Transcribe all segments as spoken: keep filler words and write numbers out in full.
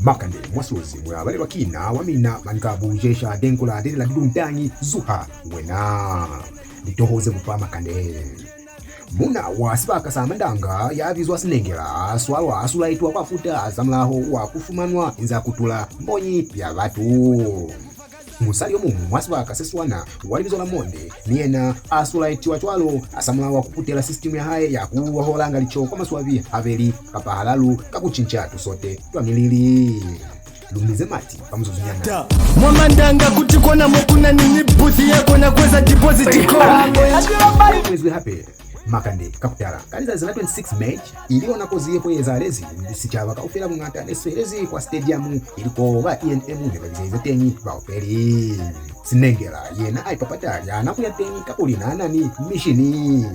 Makande, mwa Silozi, mu ya balelwa ki na wa mina, Mankabu, Jesha, Denkula, Delela, Diduntangi, Zuha, wena. Litoho ze bupa makande. Muuna wa sibaka sa Mandanga ya bizwa Sinengela a swalwa, a sulaitwa kwa kuta, zamulaho wa ku fumanwa inze a kutula mbonyi ya batu. Musali yo muñwi wa sibaka se swana wa libizo la Monde ni yena a sulaitiwa cwalo, hasamulaho wa ku kutela sisitimu ya hae ya ku hoholanga lico kwa maswabi habeli kapa halalu ka ku cinca tusote twa milili. Lu mize mati fa muzuzunyana. Mwa Mandanga kuti kona mo ku na ni ni booth ye kona ku eza deposit call. Ezwi hape makande ka ku tala. Ka lizazi la twenty-six March, ili yona kozi ye ko ezahalezi, sicaba kaufela buñata ne si swelezi kwa stadium, ili ko ba E N M ne ba bizelize teñi baopeli. Sinengela yena a ipapata ya na ku ya teñi kakuli na na ni mishini.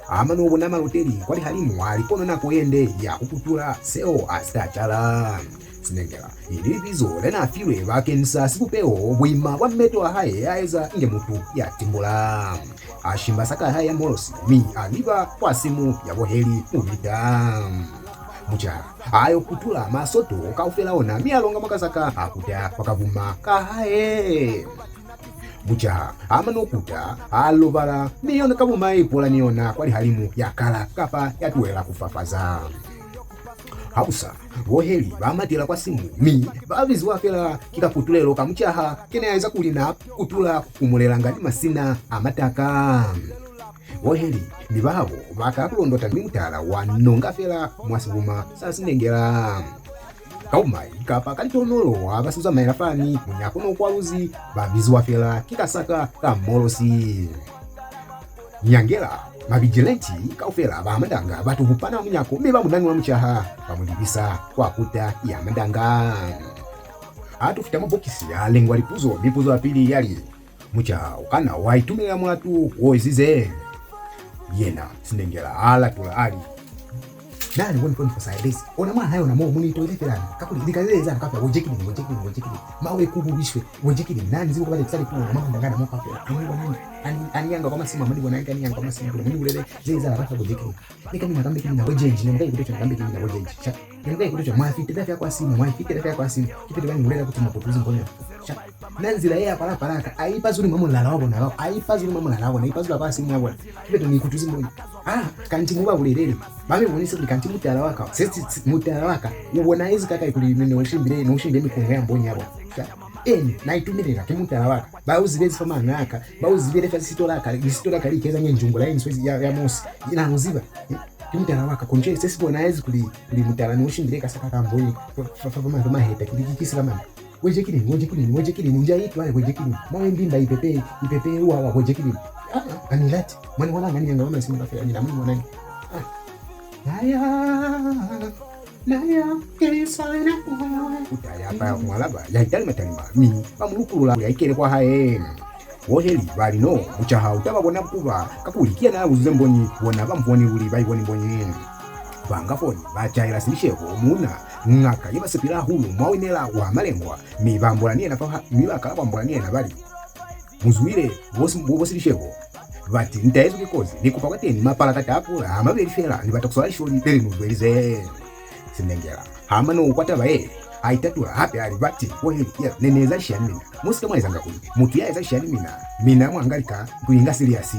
A mano bona maluteli kwa lihalimu, a li kono nako ye nde ya ku kutula seo a si ta cala. Sinengela ili libizo le n'a filwe bakeñisa sibupeho buima bwa meto a hae, a eza inge mutu ya timbula. A shimba saka ya hae ya molosi, mi a liba kwa simu ya bo Heli Mubita. Mucaha a yo kutula masoto kaufela ona, mi a longa mwa kasaka, a kuta kwa kabuma ka hae. Mucaha a mano kuta, a lobala, mi yona kabuma i pula ni yona kwa lihalimu, ya kala kapa ya tuhela ku fafaza. Habusa, bo Heli ba matela kwa simu, mi ba biziwa fela ki kakutulelo ka mucaha ke ne a eza kuli na kutula ku kumulelanga ni masina a mataka. Bo Heli ni bahabo ba ka ku londota, mi mutala wa nonga fela mwa sibuma sa Sinengela. Ka bumai kapa ka litonolo ha ba si zamaela fani, munyako no kwaluzi, ba biziwa fela ki kasaka ka molosi. Nyangela, mabijilenti kaufela ba Mandanga ba to bupana munyako, mi ba mu nanula mucaha, ba mu libisa kwa kuta ya Mandanga. A to fita mwa bokisi, a lengwa lipuzo. Mipuzo ya pili ya li, "Mucaha, u kana wa itumelela mulatu wo ezize?" Yena Sinengela a latula a li, "Na ni boni foni fosahezi. Ona mwa hae ona mo, mu ni toile fela na. Kakuli lika le eza kafa, bo Jacqueline, bo Jacqueline, bo Jacqueline. Mawe ku bubishwe, bo Jacqueline. Na ni zibo kuba lekisa lipulo, mwa Mandanga na mo kaufela. Ani bona ni, ani, ani yanga kwa masimu, muni bona ni yanga kwa masimu, muni bulele ze eza kafa, bo Jacqueline. Ni ka mina kambe ki mina bo Jenji, ne mu ka ikuta cwani kambe ki mina bo Jenji. Cha, ne mu ka ikuta cwani, mwa fitela fya kwa simu, mwa fitela fya kwa simu. Kipeto ba ni bulela kuti mu kutuzi mbonyi. Cha, na nzila ye ya kwala kwala ka, a ipazuli mwa mulala wa bona bao, a ipazuli mwa mulala wa bona, a ipazula kwa simu ya bona. Kipeto ni kutuzi mbonyi. Ah, kanti mu ba bulelele. Ba mi bonise kuli kanti mutala wa ka, se, se, se, mutala wa ka, u bona ezi ka kai kuli ne u shimbile, ne u shimbile mikunga ya mbonyi ya bona. Cha, eni, na itumelela ki mutala wa ka. Ba u zibezi fa mañi a ka, ba u zibele fa lisito la ka, lisito la ka li ikeza nge njungula ye nswe ya, ya mosi. Na u ziba. Eh, ki mutala wa ka, konji se si bonaezi kuli, kuli mutala ne u shimbile ka saka ka mbonyi fa, fa, fa, fa maheta, ki, ki, ki sila mani. Bo Jacqueline, bo Jacqueline, bo Jacqueline, nja itwale bo Jacqueline. Mwa we mbimba ipepe, ipepe uwawa bo Jacqueline. Ah, ah, ani lati. Mwa ni bona ngani yanga wa masimu kaufela, mina mu ni bona ni. Ah. Yaya. Naya, ke isale na kuwe. Kuta ya pa mwalaba, ya italima talima, mi ba mu lukulula kuli a ikele kwa hae. Bo Heli ba li no, mucaha u ta ba bona bukuba, kakuli ki yena ya buzuze mbonyi, bona ba mu boni luli, ba i boni mbonyi. Ba nga foni, ba caela Silishebo, muuna, ñaka ye ba sepela hahulu, mwa wenela wa Malengwa, mi ba ambola ni yena fa, mi ba kala ku ambola ni yena, ba li, "Mu zwile, bo si, bo, bo Silishebo?" Ba ti, "Ni taezwi ki kozi, ni kupa kwateni mapalakata a pula a mabeli fela, ni bata ku swala lisholi le li nu zwelize." Sinengela ha mano utwa taba ye, a itatula hape a li, "Ba ti, bo Heli, ya, ne ni eza lishani mina. Mu si ke mwa ezanga kuli mutu ya eza lishani mina, mina mwa nga lika ku inga serious."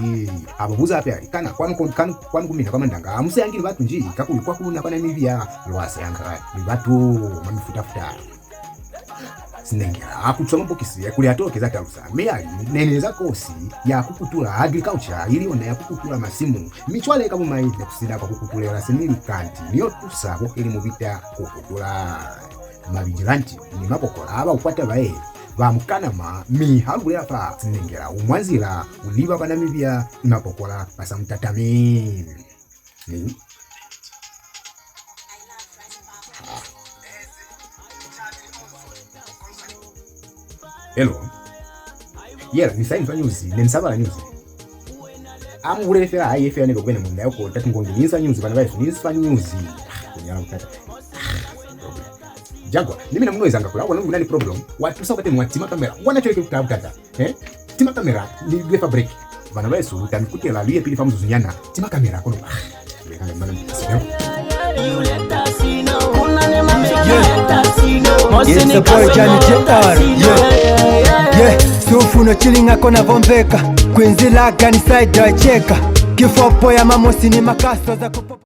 A ba buza hape a li, "Kana kwanu, kwanu, kwanu ku mina kwa Mandanga, ha mu seyangi ni batu nji, kakuli kwa ku luna kwa Namibia, lwa seyanga ni batu mwa mifuta-futa." Sinengela a kutwa mwa bokisi kuli a toloke za talusa, mi a li, "Ne ni eza kosi ya ku kutula, agriculture, ili yona ya ku kutula masimu, mi cwale ka bumai ne ku si na kwa ku kutulela, se ni li kanti ni yo tusa bo Heli Mubita ku kutula." Mabijilanti ni mapokola ha ba utwa taba ye, ba mu kanama, mi ha lu bulela fa, Sinengela u mwa nzila, u liba kwa Namibia, mapokola ba sa mu tatami. Ni. Hello. Yela, ni sa inzwa news, ne ni sa bala news. A mu bulele fela, ha ye fela ne be ku be ne munda yo kota tungongi, ni inzwa news, bana bahesu, ni inzwa news. Ah, ku nyala butata. Ah, problem. Jagwa, ni mina mu no ezanga kuli, ha u bona kuli ku na ni problem, wa tusa kwateni, wa tima kamera. Wa bona cwale ki ku taha butata. Eh? Tima kamera, ni lwe fa break. Bana bahesu, lu ta mi kutela, lu ye pili fa muzuzunyana. Tima kamera, kono. Ah, leka, leka, leka. It's the boy Johnny J R. Yeah. Yeah. Sufuno chilling akona vombeka. Quincy Lagan side I check. Kifopo ya mamosi ni makaso za kupo-